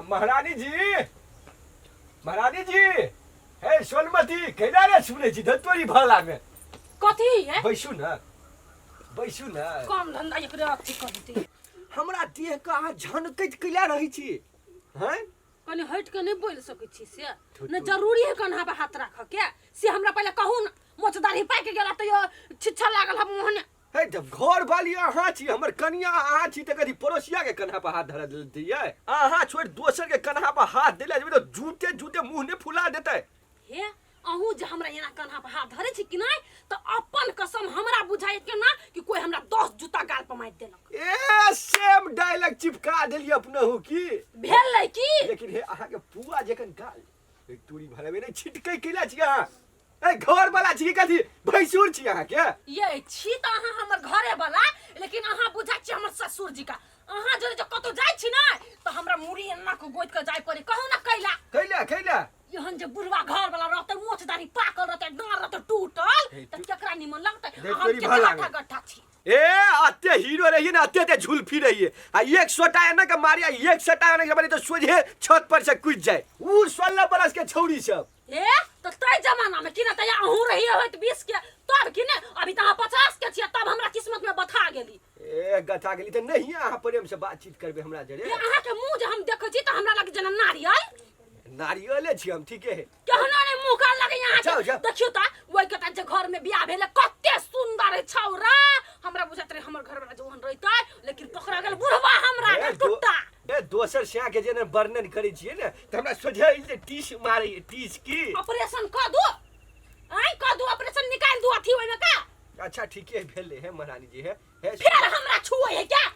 महारानी जी, महारानी जी, हे सोनमती, कैला रे सुनै छी धतोरी भाला में। कथी है? बैसू ना, बैसू ना। काम धंधा एकरे अथी कर देते। हमरा देह के अहाँ झनकैत कैला रहै छी हैं? कनी हटि के नहीं बोल सकै छी से न जरूरी है कन्हा पर हाथ राख के से हमरा पहले कहू न मोच दाढ़ी पाकि गेला तैयो छिच्छा लागल हम ओहने। हे जब घर वाली अहाँ छी, हमर कनिया अहाँ छी, तऽ कथी पड़ोसिया के कन्हा पर हाथ धरा दियै? अहाँ छोड़ि दोसर के कन्हा पर हाथ देला जेबै तऽ जूते जूते मुँह नहि फुला देतै। हे अहूँ जे हमरा एना कन्हा पर हाथ धरै छी कि नहि तऽ अपन कसम हमरा बुझाइ केना कि कोई हमरा 10 जूता गाल पर मारि देलक। ए सेम डायलॉग चिपका देलियै अपनहु की भेलै की? लेकिन हे अहाँ के पुआ जखन गाल तूरी भरबे नहि छिटकै कैला छी अहाँ? ए घर वाला छी कथी भैंसुर छी अहाँ के? ये छी तऽ अहाँ हमर घरे वाला, लेकिन अहाँ बुझा छी हमर ससुर जी का। अहाँ जरे जो कतौ जाइ छी ना तऽ हमरा मुड़ी एना के गोति के जाय पड़े। कहू ना कैला? कैला कैला? एहन जे बुढ़वा घर वाला रहतै, मोछ दाढ़ी पाकल रहतै, डाँड़ रहतै टूटल, हे तऽ केकरा निमन लगतै? देख आ हम तोरी केते भला हट्ठा में। गट्ठा छी। ए अते हीरो रहिए ना, अते अते झुलफी रहिए, आ एक सोटा एना के मारिया, एक सोटा एना के मारिया तो सोझे छत पर से कूद जाए ऊ 16 बरस के छौरी सब। ए तऽ तै जमाना में कि ना तैया अहूँ रहिए होइत 20 के तब कि ने, अभी तऽ अहाँ 50 के छियै, तब हमरा किस्मत में बथा गेली। ए गथा गेली तऽ नहीं अहाँ प्रेम से बातचीत करबे हमरा जरे। ए अहाँ के मुंह जे हम देखै छी तऽ हमरा लगे जेना नारियल। नारियले छी हम, ठीके है। केहनो नहीं मुंह कान लगे यहाँ जाओ, के। जाओ। देखियो ता ओइ के जे घर में बियाह भेले कते सुंदर है छौरा, हमरा बुझाइत रहे हमर घर वाला जो ओहन रहितै, लेकिन पकड़ा गेल बुढ़वा हमरा ए, के टुट्टा। ए दोसर स्या के जे ने वर्णन करै छियै ने तऽ हमरा सोझे ई जे टीस मारै टीस की ऑपरेशन क दू, आइ क दू ऑपरेशन, निकाल दू अथी ओइमे का। अच्छा ठीके है भेलै हे महारानी जी, हे हे फेर हमरा छुए है क्या?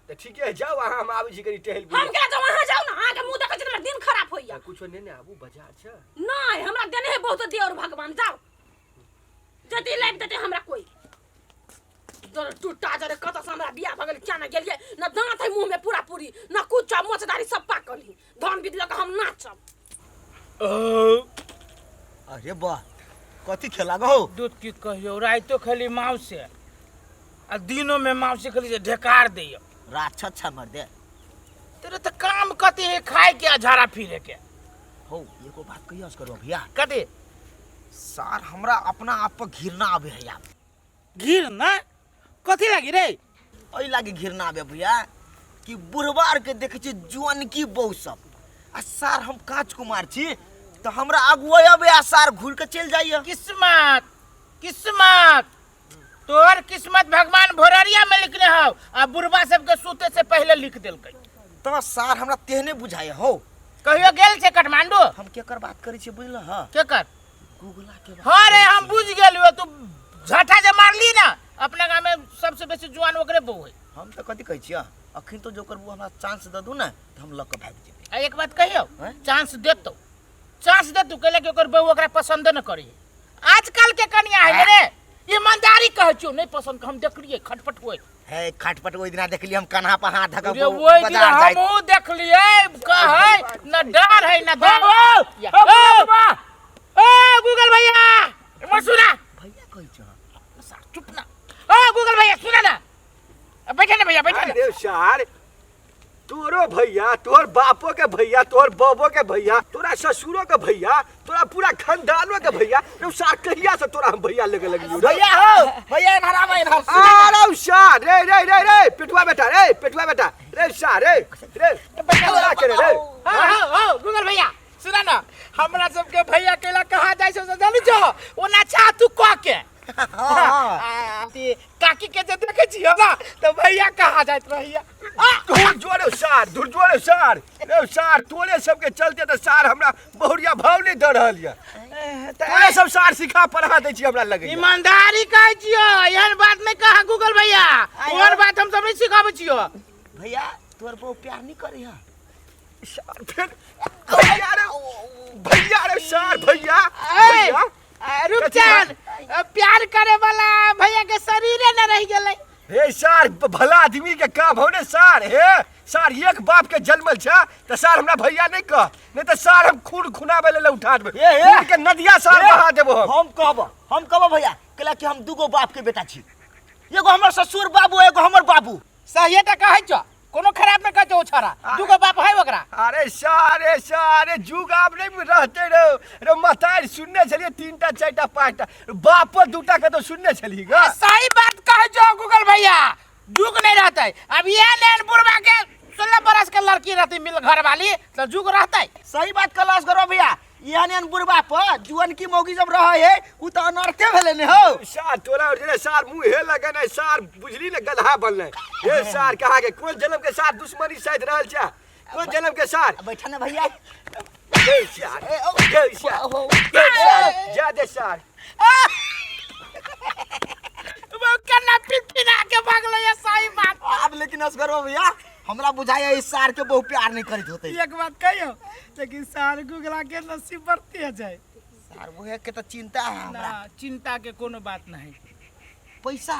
तऽ ठीके है, जाउ अहाँ, हम आबै छी कनी टहल हम बुलि। केना जाउ? अहाँ जाउ ना, अहाँ के मुंह देखै छी तऽ हमर दिन खराब होइया। कुछो ने ने आबू बाजार से। नहीं हमरा देने है बहुत देवर भगवान, जाउ जदी लाइब देते हमरा कोई। जरे टूटा जरे कतऽ से हमरा बियाह भऽ गेल क्या ना गेलियै, न दाँत है मुंह में पूरा पूरी, न कुछ, मोछ दाढ़ी सब पाकल है, धान बीत लऽ कऽ हम नाचब। अरे वाह कथी खेला गो? दूध की कहियो, राइतो खेली माउसे आ दिनो में माउसे खेली जे ढेकार दैया। राक्षस छा मर दे। तेरे तो काम कथी है खाए के आ झाड़ा फिरे के। हो एगो बात कहियो करो भैया। कथी? सार हमरा अपना आप पर घृणा आबे है यार। घृणा कथी लागी रे? एहि लागी घृणा आबे भैया कि बुढ़वार के देखे छी जुअनकी बहू सब, आ सार हम कांच कुमार छी तो हमरा अगुआ आबे आ सार घूर के चलि जाइए। किस्मत किस्मत तोहर किस्मत भगवान भोररिया में लिखने हौ आ बुढ़वा सबके सूते से पहले लिख देलकै। तो सार हमरा तेहने बुझाय हो। कहियो गेल छै काठमांडू? हम केकर बात करै छियै बुझल हँ? केकर? गुगला के बात हाँ रे करै हम छियै। बुझ गेलियो, तू झटा जे मारली ना अपना गाँव में सबसे बेसी जुआन ओकरे बहू है। हम तऽ कथी कहै छियै, अखन तो जोकर बहू हमरा चांस दऽ दू ना तऽ हम लऽ कऽ भागि जेबै। आ एक बात कहियौ, हैं? चांस देतौ, चांस देतौ कैला कि ओकर बहू ओकरा पसंद न करी। आजकल के कनिया है रे, ईमानदारी कहै छियौ नहीं पसंद, हम देखलियै खटपट होय। हे खटपट ओहि दिना देखलियै हम कन्हा पर हाथ धऽ कऽ रे ओहि दिन बाजार जाइत। हमहूँ देखलियै, कहै न डर है न डर। ओ गूगल भैया इमहर सुना। भैया कहै छौ। सार चुप ना। ओ गूगल भैया सुना ना, बैठे ना भैया बैठे ना। अरे सार तोरो भैया, तोहर बापो के भैया, तोहर बबो के भैया, तोरा ससुरो के भैया, तोरा पूरा खानदानो के भैया, रे सार कहिया से तोरा हम भैया लगे लगलियो रे? भैया हो भैया इधर आवा इधर। अरे सार रे रे रे रे पेटुआ बेटा रे पेटुआ बेटा रे सार रे रे तोरा के रे रे। हाँ, हाँ, हाँ, गूगल भैया सुना ना, हमरा सबके भैया केला कहा जाय छै से जानै छो? ओना छा तू कह के। हाँ। आ, अथी, काकी के जे देखै छियो ना तऽ भैया कहा जाइत रहैया। दूर जोरे सार, दूर जोरे सार, रे सार तोरे सबके चलते तऽ सार हमरा बहुरिया भाव नहीं दऽ रहल यऽ। तोरे सब सार सिखा पढ़ा दै छी हमरा लगैया। ईमानदारी कहै छियो, एहन बात नहीं कहा गूगल भैया, ओहन बात हम सब नहीं सिखाबै छियो। भैया तोहर बहू प्यार नहीं करी है। सार फिर भैया रे भैया रे सार भैया, ए, भैया। रूपचंद, प्यार करे वाला भैया के शरीरे न रह गेलै। हे सार भला आदमी के काम हो ने सार, हे सार एक बाप के जन्मल छा त सार हमरा भैया नहीं कह, नहीं त सार हम खून खुनाबे ले उठा देबे। ए, ए। खून के नदिया सार ए। बहा देबो हम। हम कहब भैया कहला कि हम दूगो बाप के बेटा छी, एगो हमर ससुर बाबू एगो हमर बाबू। सही त कहै छौ। कोनो खराब नहीं कहते ओ छोरा दूगो बाप है ओकरा। अरे सारे सारे जुग आब नहीं रहते रो रो मतार सुनने छलिए 3टा 4टा 5टा बाप 2टा के तो सुनने छलिए गा। सही बात कहे जो गूगल भैया, जुग नहीं रहते। अब ये लेन बुढ़वा के 16 बरस के लड़की रहती मिल घर वाली तो जुग रहते। सही बात कहलस करो भैया, एहन एहन बुढ़वा पर जुअन की मौगी जब रहे है उ त अनर्थे भेले ने हो। सार तोरा और जेना सार मुंह हे लगे ने सार बुझली ने गदहा बनले। हे सार कहा के कोन जन्म के सार दुश्मनी शायद रहल छा, कोन जन्म के सार? बैठा ने भैया। हे सार, ए, ओ, हे सार, ओ, ओ, हे सार, जा दे सार। वो कन्ना पिटपिना के भागले ये सही बात। अब लेकिन असगर हो भैया, हमरा बुझाया इस सार के बहुत प्यार नहीं करित होते। एक बात कहियो, लेकिन सार गुगला के नसीब बढ़ती है जाए। सार वो है के तो चिंता है हमरा। ना चिंता के कोनो बात नहीं। पैसा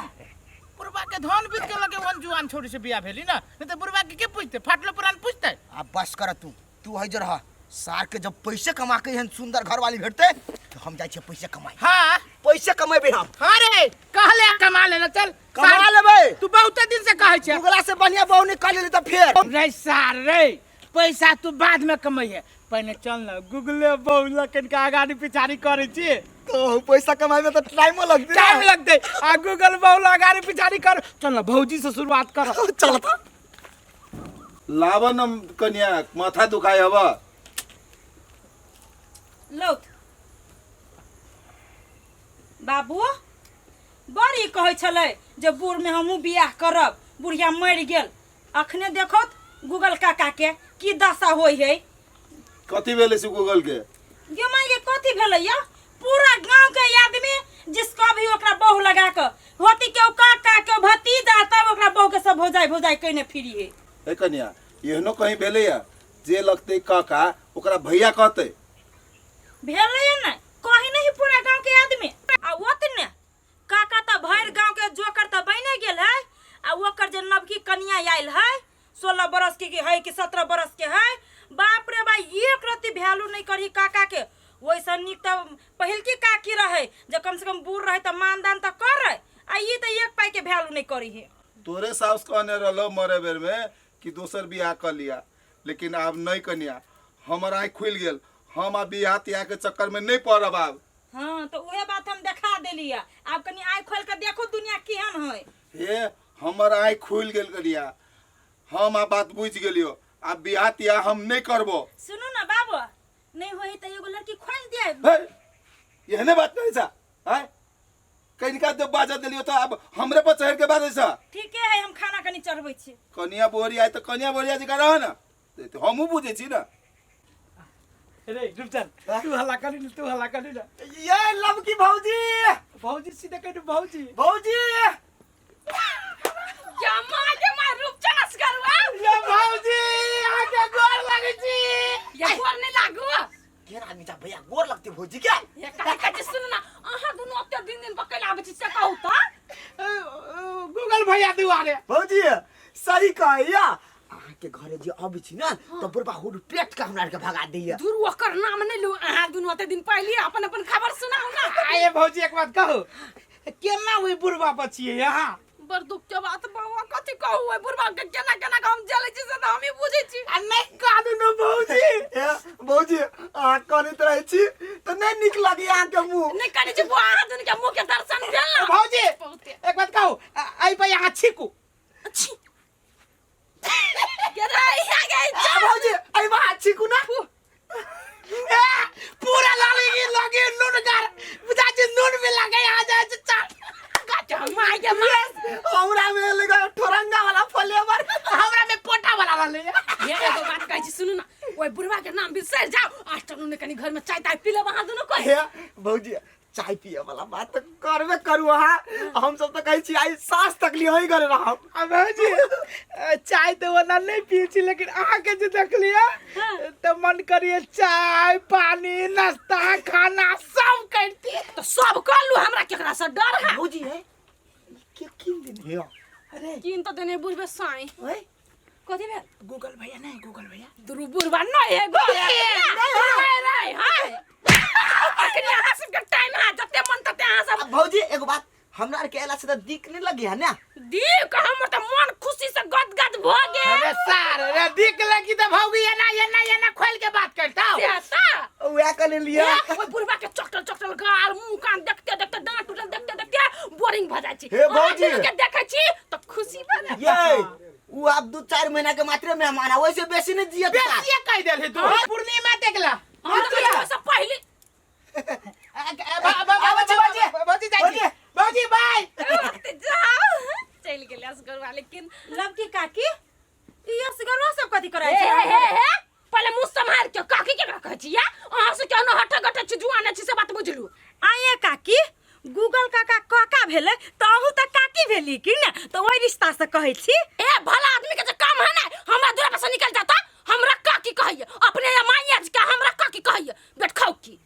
बुढ़वा के धन बीत के लगे वन जुआन छोड़ी से बियाह भेली ना, नहीं तो बुढ़वा के के पूछते, फाटलो पुरान पूछते। अब बस कर तू, तू है जरा सार के जब पैसे कमा के एहन सुंदर घर वाली भेटते तो हम जाय छियै पैसे कमाए। हाँ। पैसे कमेबे हम। हाँ रे, कहले कमा लेना, चल। कमा सार, लेबै। तू बहुते दिन से कहै छै। गुगला से बढ़िया बहू निकाल लेली तऽ फेर। रे सार रे, पैसा तू बाद में कमैहे, पहिने चल ना गूगले बहू लखन के आगाड़ी पिछाड़ी करै छी। तो पैसा कमाए में तो टाइमो लगतै। टाइम लगतै। आ गूगल बहू अगाड़ी पिछाड़ी कर, चल ना भौजी से शुरुआत कर। चल त। लावन कन्या माथा दुखाय हब। लौथ बाबू बड़ी कहै छलै जे बूढ़ में हमहूँ बियाह करब, बुढ़िया मरि गेल। अखने देखत गूगल काका के की दशा होय है। कथी भेलै से गूगल के? गे माय गे कथी भेलै या? पूरा गांव के आदमी जिसको भी ओकरा बहू लगा के होती के काका के भतीजा तब ओकरा बहू के सब भौजाई भौजाई कइने फिरी है। ए कन्या, एहनो कहीं भेलै या जे लगतै काका ओकरा भैया कहतै? भेलै या ने कहीं नहीं पूरा गांव के आदमी। आ ओतने काका त भरि गांव के जोकर त बने गेल है। आ ओकर जे नवकी कनिया आयल है 16 बरस के है कि 17 बरस के है, बाप रे बा एक रत्ती वैल्यू नहीं करी काका के। वैसा नीक त पहिलकी काकी रहे जे कम से कम बूढ़ रहे त मानदान त करे, आ ई त एक पाई के वैल्यू नहीं करी है। तोरे साउस कहने रहलो मरे बेर में कि दोसर बियाह कर लिया, लेकिन आब नहीं कनिया, हमर आँख खुलि गेल, हम आब बियाह तियाह के चक्कर में नहीं पड़ब आब। हाँ तो उहे बात हम देखा देली है, आब कनी आँख खोल के देखो दुनिया केहन है। हे हमर आँख खुलि गेल कनिया, हम आ बात बुझि गेलियो, आब बियाह तियाह हम नहीं करबो। सुनू ना बाबू, नहीं होई त एगो लड़की खोज दिया। हे एहने बात नहीं छा, हैं कनिका जब बाजा देलियो तो अब हमरे पर चढ़ के बाजै छा। ठीके है, हम खाना कनी चढ़बै छी। कनिया बोरी आय त कनिया बोरिया जकाँ रह ना, तो हमहूँ बुझै छी ना। रे रुपचन, तू हल्ला करी ना, तू हल्ला करी ना। ये लवकी भौजी, भौजी सीधे कही भौजी। भौजी क्या माँ के माँ रुपचन असगरुआ। ये भौजी आके गोर लगै छी। ये गोर नहीं लागू। केहन आदमी छा भैया, गोर लगते भौजी के? ये कहे कहे सुन ना, अहाँ दुनू ओते दिन दिन पकड़ आबै छी से कहू त। गूगल भैया दुआरे। भौजी सही कहैया, अहाँ के घरे जे अबै छी ना त बुढ़बा हुड पेट के हमरा के भगा दैया। दूर ओकर नाम नहीं लू, अहाँ दुनू ओते दिन पहले अपन अपन खबर सुनाउ ना। आए भौजी एक बात कहू, केना ओइ बुढ़बा बचिए यहाँ? बड़ दुख के बात बौआ, कथी कहू ओइ बुढ़बा के केना केना के हम जलै छी से त हमही बुझै छी। आ नहीं कानू न भौजी। ए भौजी अहाँ कनैत रहै छी त नहीं नीक लगैया अहाँ के मुँह। नहीं कनै छी बौआ, अहाँ दुनू के मुँह के दर्शन भेल ना। भौजी बहुते। एक बात कहू, एहि पर अहाँ छीकू। छी। के रे, यहाँ के आ भौजी एहि पर अहाँ छीकू ना। ए, पूरा लाली लगे नून कर बुझा छी नून भी लगे आ जाय छै चाट। माय के माय। हमरा में लगे ठोरंगा वाला फ्लेवर, हमरा में पोटा वाला रहलै। ये एगो बात कहै छी सुनू ना, ओइ बुढ़वा के नाम बिसरि जाउ। आज चलू ने कनी घर में चाय ताय पी लेब अहाँ दुनू कोइ। हे भौजी चाय पिए वाला बात त करबे करू अहाँ, हम सब त कहै छी आइ साँझ तक लियै ही करे रहब। आ भौजी चाय त ओना नहीं पिए छी, लेकिन अहाँ के जे देखलियै त मन करिए चाय पानी नाश्ता खाना सब करती। तो सब कर लू, हमरा केकरा से डर है? भौजी है के किन दिन हे? अरे किन त देने बुढ़बे साई। ओए कथी भेल? गूगल भैया नहीं, गूगल भैया दुरू बुढ़बा नहीं है गो। नहीं नहीं हाय अखनी अहाँ सबके टाइम है, जते मन तते अहाँ सब। भौजी एगो बात, हमरा आर के अयला से त दिक नहीं लगी है ना? दीप हमर तऽ मन खुशी से गदगद भऽ गेल। अरे सार रे दिक लगी त भौगी एना एना एना खोल के बात करता से ता उएह कऽ लेलियै। ओहि बुढ़वा के चकटल चकटल गाल मुंह कान देखते देखते दांत टूटल देखते देखते बोरिंग भऽ जाइ छी। हे भौजी। अहाँ दुनू के देखै छी तऽ खुशी भऽ जाइ। ये उ आब 2-4 महीना के मात्रे मेहमान आ ओइसे बेसी नहीं जियत। बेसिए कह देल तू पूर्णिमा देखला। हम तऽ कहै छी ओहिसँ पहिले भौजी भौजी जाइ छी भौजी बाय। जाओ चलि गेलै असगरुआ। लेकिन लवकी काकी ई असगरुआ सब कथी करै हे छै? हे हे हे, पहिले मुँह सम्हार के काकी केकरा कहै छी? या अहाँ से केहनो हट गट छी जुआने छी से बात बुझलू। आये काकी गूगल काका काका भेलै तऽ अहूँ तऽ काकी भेली कि ने, तऽ ओहि रिश्ता से कहै छी। ए भला आदमी के जे काम है ना हमरा दूरा पर से निकल जाता हमरा काकी कहैये अपने या माइया जी के हमरा काकी कहैये बेट खाउ की।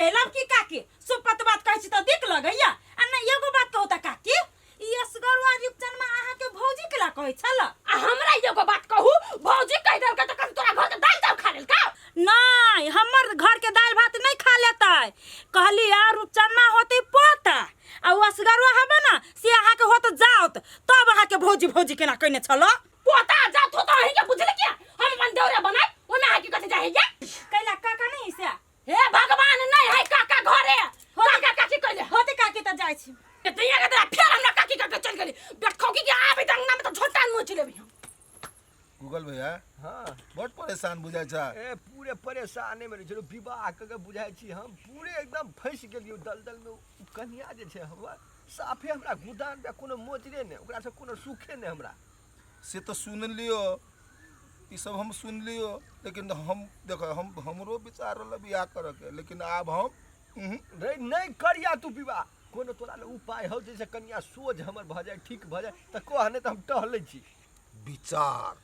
ये लवकी काकी सुपत बात कहै छी तऽ दिक लगैया। आ नहि एगो बात कहू तऽ काकी ई असगरुआ रुपचनमा अहाँके भौजी केला कहै छल? आ हमरा एगो बात कहू भौजी कहि देलकै तऽ कथी तोरा घर के दालि चाउर खा लेलकै? नहि हमर घर के दालि भात नहि खा लेतै। कहली आ रुपचनमा होतै पोता आ ओ असगरुआ हबे ने से अहाँके होत जाओत तब अहाँके भौजी भौजी केना कहने छल? पोता जात होता अहीं के बुझले किया हम अपन देवरे बनाई ओना अहाँ की कथी जाहे ये? कैला काका नहीं से? हे भगवान नहीं है काका घरे काका काकी कहले होते काकी तऽ जाइ छी। के दैया के दैया फेर हमरा काकी काका चल गेली बेट खौकी के आबे त अंगना में त झोटा नोच लेबी हम। गूगल भैया। हाँ। बड परेशान बुझाइ छै। ए पूरे परेशाने में रहै छी। विवाह कऽ के बुझाइ छी हम पूरे एकदम फँसि गेलियौ दलदल में। ओ कन्या जे छै हमर साफे हमरा गुदान पे कोनो मोजरे नहि, ओकरासँ कोनो सुखे नहि हमरा। से तऽ सुन लियो ई सब हम सुन लियो, लेकिन हम देख हम हमरो विचार रहल बियाह करे के, लेकिन आब हम रे नहीं करिया तू विवाह। कोनो तोरा ले उपाय हौ जैसे कन्या सोझ हमर भऽ जाय ठीक भऽ जाय तऽ कह, नहि तऽ हम टहलै छी। विचार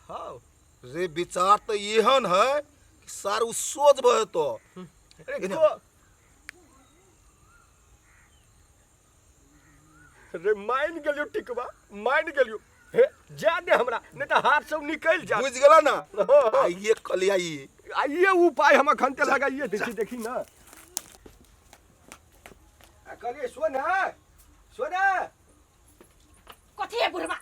हौ रे विचार तऽ एहन है कि सार उ सोझ भऽ जेतो। अरे को रे मान गेलियो टिकवा मान गेलियो। हे जा दे हमरा नहीं तऽ हाथ सब निकलि जा। बुझि गेला ना? आ ये कलिया ई आ ये उपाय हम अखन ते लगाइए दै छी। देखी ना आ कहलिए सोना सोना कथी है बुढ़वा?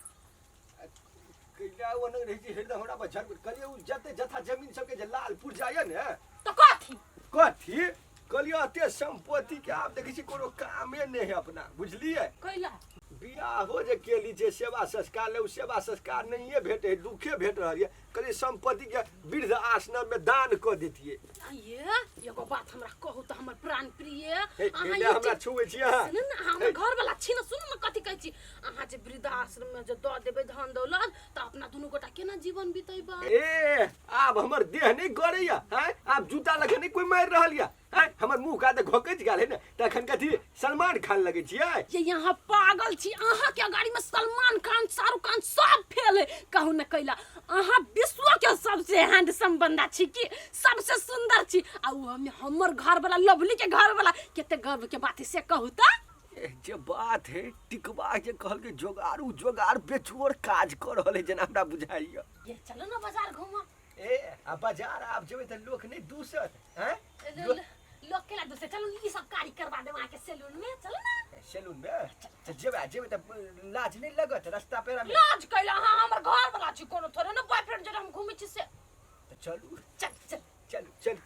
कैला ओ नंग रहै छी हरदम हमरा पर झड़ कहलिए उ जते जथा जमीन सबके जे लालपुर जाइए ने तऽ कथी कथी कहलिए अते संपत्ति के आब देखै छी कोनो कामे नहि है अपना बुझलिए। कैला बियाहो जे केली जे सेवा संस्कार ले उ सेवा संस्कार नहिए भेटे है, दुखे भेट रहल ये। कहलिए संपत्ति के वृद्ध आश्रम में दान कऽ देतिए। ये एगो बात हमरा कहू तऽ हमर प्राण प्रिय हे, अहाँ हे, ई हमरा चीज- छुबै छी अहाँ। सुनू ने अहाँ हमर घर वाला छी ने, सुनू ने कथी कहै छी। अहाँ जे वृद्धाश्रम में जे दऽ देबै धन दौलत तऽ अपना दुनू गोटा केना जीवन बितेबै? ए आब हमर देह नहीं गड़ैया हैं, आब जूता लगे नहीं कोई मारि रहल या हैं, हमर मुंह का तऽ घोकैच गेल है ने तखन कथी सलमान खान लगै छियै? ये यहाँ पागल छी अहाँ के अगाड़ी में सलमान खान शाहरुख खान सब फेल है। कहू न कैला अहाँ विश्व के सबसे हैंडसम बंदा छी कि सबसे सुंदर छी आ उ हम हमर घर वाला लवली के घर वाला कते गर्व के बात है से कहू त। ए, जे बात है टिकवा जे कहलकै जोगाड़ू जोगाड़ बेचोर काज कऽ रहल है जेना हमरा बुझाइया। ये चलो ना बाजार घूमऽ। ए आ बाजार आब जेबै तऽ लोक नहि दूसत हैं? लोक केना दूसत? चलू ई सब कार्य करवा देब अहाँके सैलून में, चलू ना सैलून में। तऽ जेबै जेबै तऽ लाज नहि लगत रास्ता पेरा में? लाज कैला अहाँ हमर घर वाला छी कोनो थोड़े ना बॉयफ्रेंड जरे हम घूमै छी से। तऽ चलू चल चल चल चल।